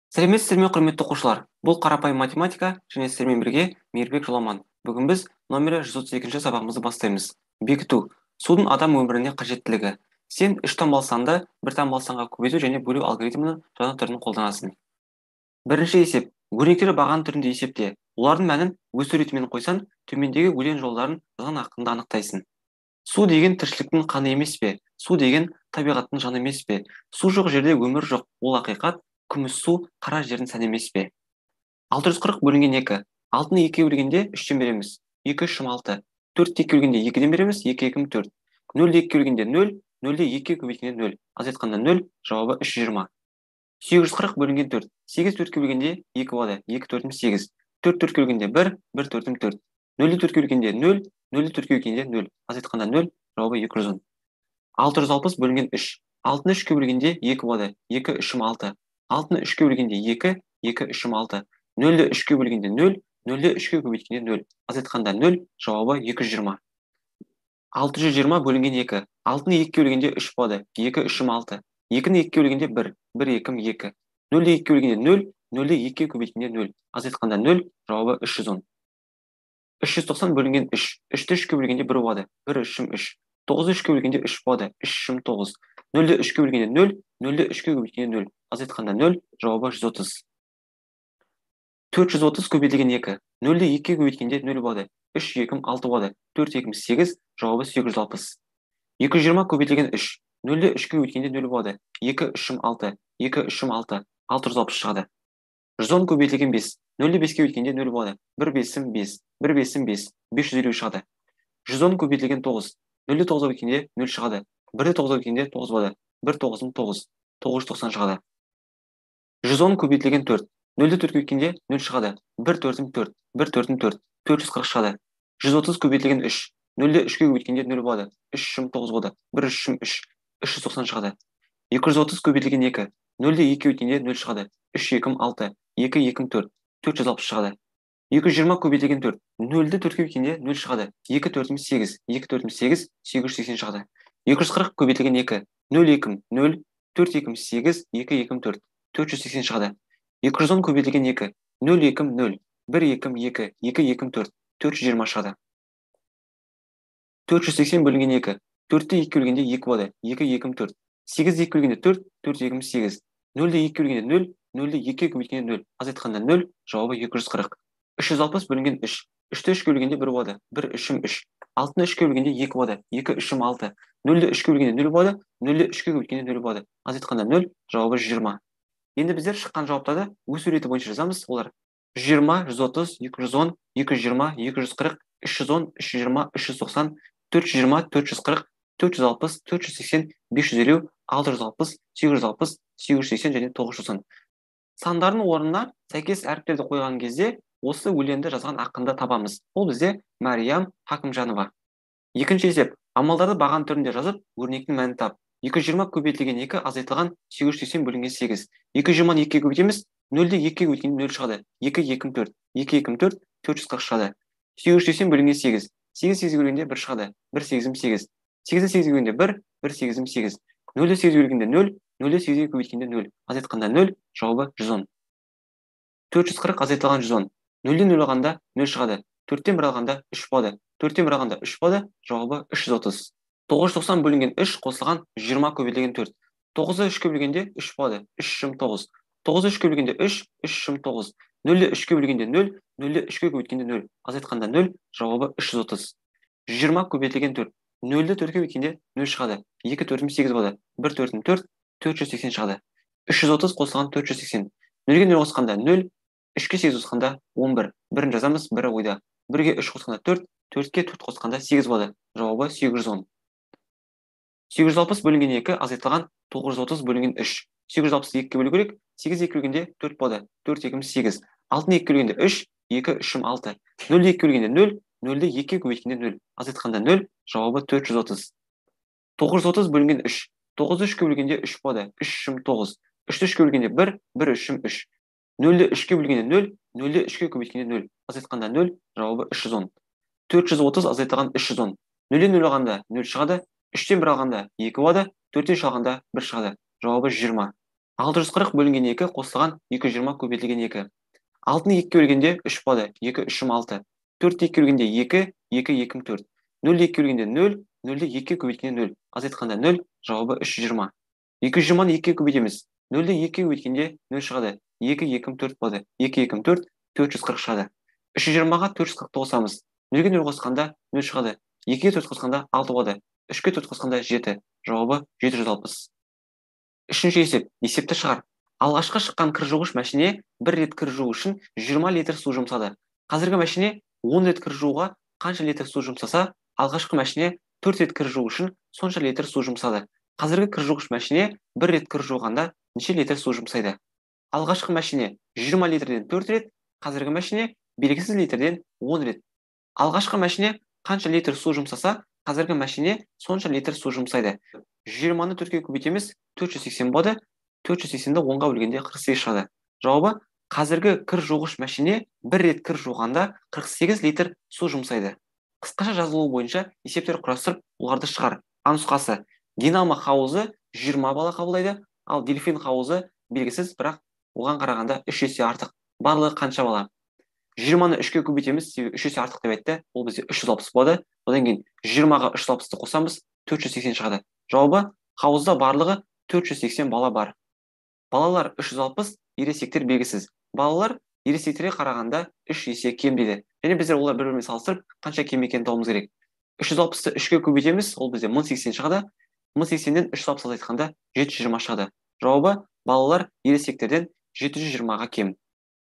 Сәлеметсіздер ме, құрметті оқушылар? Бұл қарапайым математика және сіздермен бірге Мейірбек Жоламан. Бүгін біз номері 132-ші сабағымызды бастаймыз. Бекіту. Судың адам өміріне қажеттілігі. Сен үш таңбалы санды бір таңбалы санға көбейту және бөлу алгоритмінің жаңа түрін қолданасың. Бірінші есеп. Өрнектері баған түрінде есепте. Олардың мәнін өсу ретімен қойсаң, төмендегі өлең жолдарын жазған ақынды анықтайсың. Су деген тіршіліктің қаны емес пе? Су деген табиғаттың жаны емес пе? Су жоқ жерде өмір жоқ, ол ақиқат. Күміс су қара жердің сәні емес пе? 640 бөлінген 2. 6-ны 2-ге бөлгенде 3-тен береміз. 2 3 6. 4-ті 2-ге бөлгенде 2-ден береміз. 2 2 4. 0-ді 2-ге бөлгенде 0, 0-ді 2-ге көбейткенде 0. Азайтқанда 0, жауабы 320. 840 бөлінген 4. 8 4-ке бөлгенде 2 болады. 2 4 8. 4 4-ке бөлгенде 1, 1 4 4. 0-ді 4-ке бөлгенде 0, 0-ді 4-ке бөлгенде 0. Азайтқанда 0, жауабы 210. 660 бөлінген 3. 6-ны 3-ке бөлгенде 2 болады. 2 3 6. 6-ны 3-ке бөлгенде 2, 2 3 6. 0-ді 3-ке бөлгенде 0, 0-ді 3-ке көбейткенде 0. Азайтқанда 0, жауабы 220. 620 бөлінген 2. 6-ны 2-ге бөлгенде 3 болады. 2 3 6. 2-ні 2-ге бөлгенде 1, 1 2 2. 0-ді 2-ге бөлгенде 0, 0-ді 2-ге көбейткенде 0. Азайтқанда 0, жауабы 310. 390 бөлінген 3. 3-ті 3-ке бөлгенде 1 болады. 1 3 3. 9-ды 3-ке бөлгенде 3 болады. 3 3 9. 0-ді 3-ке бөлгенде 0, 0-ді 3-ке көбейткенде 0. Азайтқанда 0, жауабы 130. 430 көбейтілген 2. 0-ді 2-ге көбейткенде 0 болады. 3 2 6 болады. 4 2 8, жауабы 860. 220 көбейтілген 3. 0-ді 3-ке көбейткенде 0 болады. 2 3 6, 2 3 6, 660 шығады. 110 көбейтілген 5. 0-ді 5-ке көбейткенде 0 болады. 1 5 5, 1 5 5, 550 шығады. 110 көбейтілген 9. 0-ді 9-ға көбейткенде 0 шығады. 1-ді 9-ға көбейткенде 9 болады. 1 9 9, 990 шығады. 110 көбейтілген 4. 0-ді 4-ке көбейткенде 0 шығады. 1 4 4, 1 4 4, 440 шығады. 130 көбейтілген 3. 0-ді 3-ке көбейткенде 0 болады. 3 3 9 болады. 1 3 3, 390 шығады. 230 көбейтілген 2. 0-ді 2-ге көбейткенде 0 шығады. 3 2 6, 2 2 4, 460 шығады. 220 көбейтілген 4. 0-ді 4-ке көбейткенде 0 шығады. 2 4 8, 2 4 8, 880 шығады. 240 көбейтілген 2. 0 2 0, 4 2 8, 2 2 4, 480 шығады. 210 көбейтілген 2. 0 2 0, 1 2 2, 2 2 4, 420 шығады. 480 бөлінген 2. 4-ті 2-ге бөлгенде 2 болады. 2 2 4. 8-ді 2-ге бөлгенде 4, 4 2 8. 0-ді 2-ге бөлгенде 0, 0-ді 2-ге көбейткенде 0. Азайтқанда 0, жауабы 240. 360 бөлінген 3. 3-ті 3-ке бөлгенде 1 болады. 1 3 3. 6-ны 3-ке бөлгенде 2 болады. 2 3 6. 0-ді 3-ке бөлгенде 0 болады. 0-ді 3-ке көбейткенде 0 болады. Азайтқанда 0, жауабы 120. Енді біздер шыққан жауаптарды өсу реті бойынша жазамыз. Олар 120, 130, 210, 220, 240, 310, 320, 390, 420, 440, 460, 480, 550, 660, 860, 880 және 990. Сандардың орнына сәйкес әріптерді қойған кезде осы өлеңді жазған ақынды табамыз. Ол бізде Мәриям Хакімжанова. Екінші есеп. Амалдарды баған түрінде жазып, өрнектің мәнін тап. 220 көбейтілген 2 азайтылған 880 бөлінген 8. 220-ны 2-ге көбейтеміз, 0-ді 2-ге көбейткенде 0 шығады. 2 2 4, 2 2 4, 440 шығады. 880 бөлінген 8. 8 8-ге бөлгенде 1 шығады. 1 8 8. 8-ді 8-ге бөлгенде 1, 1 8 8. 0-ді 8-ге бөлгенде 0, 0-ді 8-ге көбейткенде 0. Азайтқанда 0, жауабы 110. 440 азайтылған 110. 0-ден 0 алғанда 0 шығады. 4-тен 1 алғанда 3 болады. 4-тен 1 алғанда 3 болады, жауабы 330. 990 бөлінген 3 қосылған 20 көбейтілген 4. 9-ды 3-ке бөлгенде 3 болады. 3 3 9. 9-ды 3-ке бөлгенде 3, 3 3 9. 0-ді 3-ке бөлгенде 0, 0-ді 3-ке көбейткенде 0. Азайтқанда 0, жауабы 330. 120 көбейтілген 4. 0-ді 4-ке көбейткенде 0 шығады. 2 4 8 болады. 1 4 4, 480 шығады. 330 қосылған 480. 0-ге 0 қосқанда 0, 3-ке 8 қосқанда 11. Бірін жазамыз, бірі ойда. 1-ге 3 қосқанда 4, 4-ке 4 қосқанда 8 болады. Жауабы 810. 860 бөлінген 2 азайтылған 930 бөлінген 3. 860-ды 2-ге бөлу керек. 8 2-ге бөлгенде 4 болады. 4 2 8. 6-ны 2-ге бөлгенде 3, 2 3 6. 0-ді 2-ге бөлгенде 0, 0-ді 2-ге көбейткенде 0. Азайтқанда 0, жауабы 430. 930 бөлінген 3. 9-ды 3-ке бөлгенде 3 болады. 3 3 9. 3-ті 3-ке бөлгенде 1, 1 3 3. 0-ді 3-ке бөлгенде 0, 0-ді 3-ке көбейткенде 0. Азайтқанда 0, жауабы 310. 430 азайтылған 310. 0-ден 0 алғанда 0 шығады. 3-тен 1 алғанда 2 болады, 4-тен 3 алғанда 1 шығады. Жауабы 20. 640 бөлінген 2 қосылған 220 көбейтілген 2. 6-ны 2-ге бөлгенде 3 болады. 2 3 6. 4-ті 2-ге бөлгенде 2, 2 2 4. 0-ді 2-ге бөлгенде 0, 0-ді 2-ге көбейткенде 0. Азайтқанда 0, жауабы 320. 220-ны 2-ге көбейтеміз. 0-ді 2-ге көбейткенде 0 шығады. 2 2 4 болады. 2 2 4, 440 шығады. 320-ға 440 қосамыз. 0-ге 0 қосқанда 0 шығады. 2-ге 4 қосқанда 6 болады. 3-ке 4 қосқанда 7. Жауабы 760. Үшінші есеп. Есепті шығар. Алғашқы шыққан кір жуғыш мәшине бір рет кір жуу үшін 20 литр су жұмсады. Қазіргі мәшине 10 рет кір жууға қанша литр су жұмсаса, алғашқы мәшине 4 рет кір жуу үшін сонша литр су жұмсады. Қазіргі кір жуғыш мәшине бір рет кір жуғанда неше литр су жұмсайды? Алғашқы мәшине 20 литрден 4 рет, қазіргі мәшине белгісіз литрден 10 рет. Алғашқы мәшине қанша литр су жұмсаса, қазіргі мәшине сонша литр су жұмсайды. 20-ны 4-ге көбейтеміз, 480 болады. 480-ді 10-ға бөлгенде 48 шығады. Жауабы қазіргі кір жуғыш мәшине бір рет кір жуғанда 48 литр су жұмсайды. Қысқаша жазылуы бойынша есептер құрастырып, оларды шығар. А нұсқасы. Динамо хауызы 20 бала қабылдайды, ал дельфин хауызы белгісіз, бірақ оған қарағанда 3 есе артық. Барлығы қанша бала? 20-ны 3-ке көбейтеміз, себебі 3 есе артық деп айтты. Ол бізде 360 болады. Одан кейін 20-ға 360-ты қосамыз, 480 шығады. Жауабы хауызда барлығы 480 бала бар. Балалар 360, ересектер белгісіз. Балалар ересектерге қарағанда 3 есе кем дейді. Және біздер олар бір-бірімен салыстырып, қанша кем екенін табуымыз керек. 360-ты 3-ке көбейтеміз, ол бізде 1080 шығады. 1080-ден 360 азайтқанда 720 шығады. Жауабы балалар ересектерден 720-ға кем.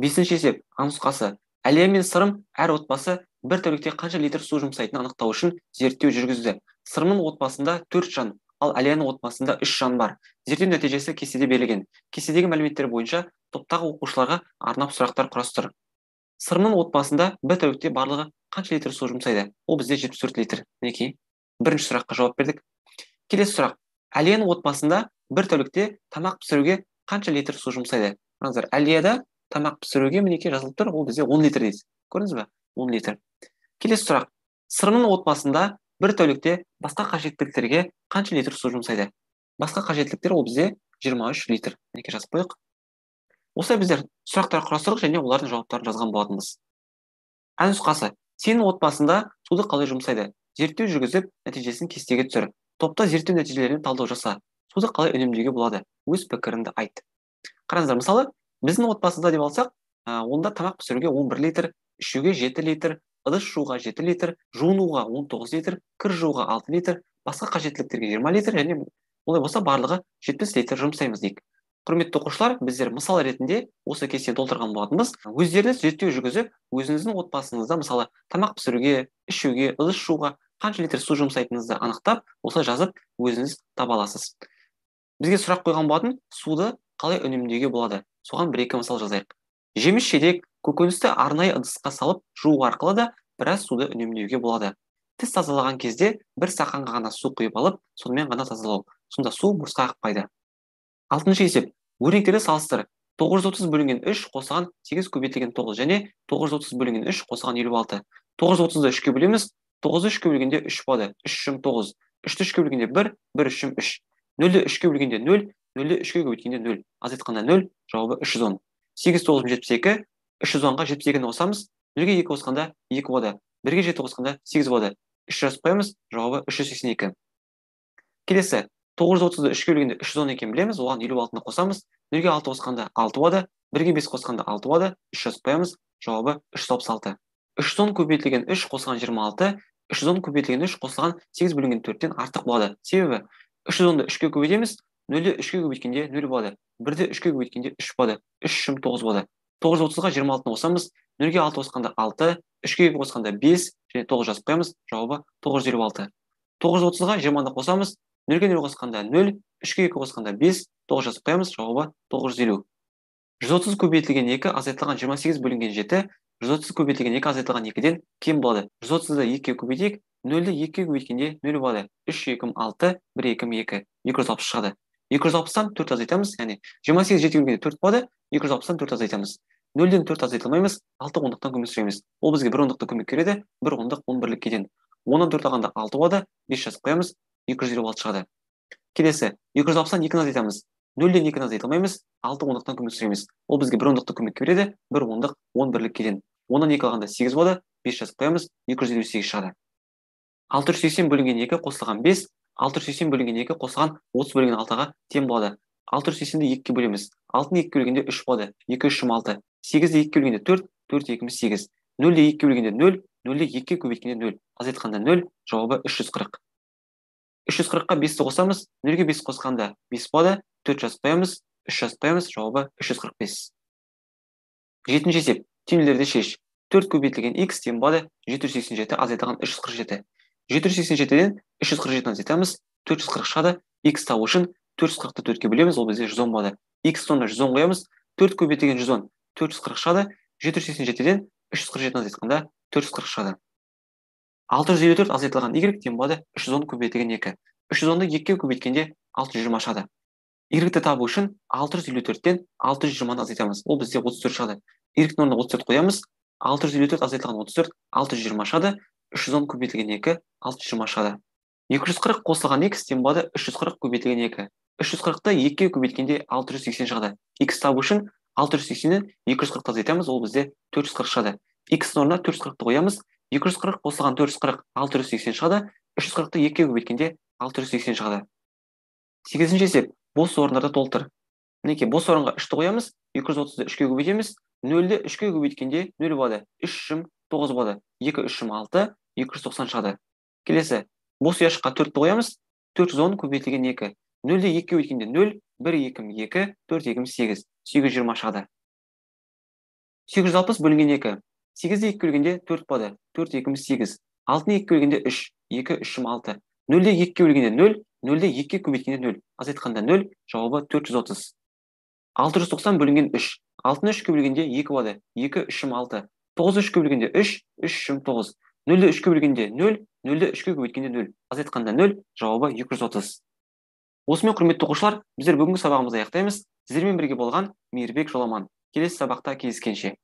Бесінші есеп, А нұсқасы. Әлия мен Сырым әр отбасы бір тәулікте қанша литр су жұмсайтынын анықтау үшін зерттеу жүргізді. Сырымның отбасында 4 жан, ал Әлияның отбасында 3 жан бар. Зерттеу нәтижесі кестеде берілген. Кестедегі мәліметтер бойынша топтағы оқушыларға арнап сұрақтар құрастыр. Сырымның отбасында бір тәулікте барлығы қанша литр су жұмсайды? Ол бізде 74 литр. Мінекей, бірінші сұраққа жауап бердік. Келесі сұрақ. Әлияның отбасында бір тәулікте тамақ пісіруге қанша литр су жұмсайды? Қараңыздар, Әлияда тамақ пісіруге мінекей жазылып тұр, ол бізде 10 литр дейді. Көрдіңіз бе? 10 литр. Келесі сұрақ. Сырымның отбасында бір тәулікте басқа қажеттіліктерге қанша литр су жұмсайды? Басқа қажеттіліктер ол бізде 23 литр. Мінекей жазып қойдық. Осылай біздер сұрақтар құрастырдық және олардың жауаптарын жазған болатынбыз. А нұсқасы. Сенің отбасында суды қалай жұмсайды? Зерттеу жүргізіп, нәтижесін кестеге түсір. Топта зерттеу нәтижелеріне талдау жаса. Суды қалай үнемдеуге болады? Өз пікіріңді айт. Қараңыздар, мысалы, біздің отбасында деп алсақ, онда тамақ пісіруге 11 литр, ішуге 7 литр, ыдыс жууға 7 литр, жуынуға 19 литр, кір жууға 6 литр, басқа қажеттіліктерге 20 литр және олай болса барлығы 70 литр жұмсаймыз дейік. Құрметті оқушылар, біздер мысал ретінде осы кестені толтырған болатынбыз. Өздеріңіз зерттеу жүргізіп, өзіңіздің отбасыңызда мысалы тамақ пісіруге, ішуге, ыдыс жууға қанша литр су жұмсайтыныңызды анықтап, осылай жазып өзіңіз таба аласыз. Бізге сұрақ қойған болатын, суды қалай үнемдеуге болады? Соған бір-екі мысал жазайық. Жеміс жидек, көкөністі арнайы ыдысқа салып жуу арқылы да біраз суды үнемдеуге болады. Тіс тазалаған кезде бір стақанға ғана су құйып алып, сонымен ғана тазалау. Сонда су босқа ақпайды. Алтыншы есеп. Өрнектерді салыстыр. 930 бөлінген 3 қосылған 8 көбейтілген 9 және 930 бөлінген 3 қосылған 56. 930-ды 3-ке бөлеміз. 9-ды 3-ке бөлгенде 3 болады. 3 9. 3-ті 3-ке бөлгенде 1, 1 3 3. 0-ді 3-ке бөлгенде 0, 0-ді 3-ке көбейткенде 0. Азайтқанда 0, жауабы 310. 8 9 72, 310-ға 72-ні қосамыз. 0-ге 2 қосқанда 2 болады. 1-ге 7 қосқанда 8 болады. 3 жазып қоямыз, жауабы 382. Келесі, 930-ды 3-ке бөлгенде 310 екенін білеміз, оған 56-ны қосамыз. 0-ге 6 қосқанда 6 болады, 1-ге 5 қосқанда 6 болады, 3 жазып қоямыз, жауабы 366. 310 көбейтілген 3 қосылған 26, 310 көбейтілген 3 қосылған 8 бөлінген 4-тен артық болады. Себебі 310-ды 3-ке көбейтеміз, 0-ді 3-ке көбейткенде 0 болады, 1-ді 3-ке көбейткенде 3 болады, 3 9 болады. 930-ға 26-ны қосамыз, 0-ге 6 қосқанда 6, 3-ке 2 қосқанда 5 және 9 жазып қоямыз, жауабы 956. 930-ға 20-ны қосамыз, 0-ге 0 қосқанда 0, 3-ке 2 қосқанда 5, 9 жазып қоямыз, жауабы 950. 130 көбейтілген 2 азайтылған 28 бөлінген 7, 130 көбейтілген 2 азайтылған 2-ден кем болады. 130-ды 2-ге көбейтейік, 0-ді 2-ге көбейткенде 0 болады. 3 2 6, 1 2 2, 260 шығады. 260-тан 4 азайтамыз, яғни 28 7 бөлгенде 4 болады, 260-тан 4 азайтамыз. 0-ден 4 азайтылмаймыз, 6 ондықтан көмек сұраймыз. Ол бізге 1 ондықты көмек береді, 1 ондық 10 бірлікке тең. 10-нан 4 алғанда 6 болады, 5 жазып қоямыз, 256 шығады. Келесі, 260-тан 2-ні азайтамыз. Нөлден екіні азайта алмаймыз, 6 ондықтан көмек сұраймыз. Ол бізге 1 ондықты көмек береді, 1 ондық 10 бірлікке тең. 10-нан 2 алғанда 8 болады, 5 жазып қоямыз, 258 шығады. 680 бөлінген 2 қосылған 5, 680 бөлінген 2 қосылған 30 бөлінген 6-ға тең болады. 680-ді 2-ге бөлеміз. 6-ны 2-ге бөлгенде 3 болады. 2 3 6. 8-ді 2-ге бөлгенде 4, 4 2 8. 0-ді 2-ге бөлгенде 0, 0-ді 2-ге көбейткенде 0. Азайтқанда 0, жауабы 340. 340-қа 5-ті қосамыз, 0-ге 5 қосқанда 5 болады, 4 жазып қоямыз, 3 жазып қоямыз, жауабы 345. Жетінші есеп, теңдеулерді шеш. 4 көбейтілген x тең болады 787 азайтылған 347. 787-ден 347-ні азайтамыз, 440 шығады. X табу үшін 440-ты 4-ке бөлеміз, ол бізде 110 болады. X орнына 110 қоямыз, 4 көбейтілген 110, 440 шығады. 787-ден 347-ні азайтқанда 440 шығады. 654 азайтылған y тең болады 310 көбейтілген 2. 310-ды 2-ге көбейткенде 620 шығады. Y-ті табу үшін 654-тен 620-ны азайтамыз. Ол бізде 34 шығады. Y-тің орнына 34 қоямыз. 654 азайтылған 34, 620 шығады. 310 көбейтілген 2, 620 шығады. 240 қосылған x тең болады 340 көбейтілген 2. 340-ты 2-ге көбейткенде 680 шығады. X табу үшін 680-нен 240-ты азайтамыз, ол бізде 440 шығады. X-ның орнына 440-ты қоямыз. 240 қосылған 440, 680 шығады. 340-ты 2-ге көбейткенде 680 шығады. Сегізінші есеп, бос орындарды толтыр. Мінекей, бос орынға 3-ті қоямыз, 230-ды 3-ге көбейтеміз, 0-ді 3-ге көбейткенде 0 болады, 3 9 болады, 2 3 6, 290 шығады. Келесі, бос ұяшыққа 4-ті қоямыз, 410 көбейтілген 2. 0-ді 2-ге көбейткенде 0, 1 2 2, 4 2 8, 820 шығады. 860 бөлінген 2. 8-ді 2-ге бөлгенде 4 болады, 4 2 8. 6-ны 2-ге бөлгенде 3, 2 3 6. 0-ді 2-ге бөлгенде 0, 0-ді 2-ге көбейткенде 0. Азайтқанда 0, жауабы 430. 690 бөлінген 3. 6-ны 3-ке бөлгенде 2 болады, 2 3 6. 9-ды 3-ке бөлгенде 3, 3 9. 0-ді 3-ке бөлгенде 0, 0-ді 3-ке көбейткенде 0. Азайтқанда 0, жауабы 230. Осымен, құрметті оқушылар, біздер бүгінгі сабағымызды аяқтаймыз. Сіздермен бірге болған Мейірбек Жоламан. Келесі сабақта кездескенше.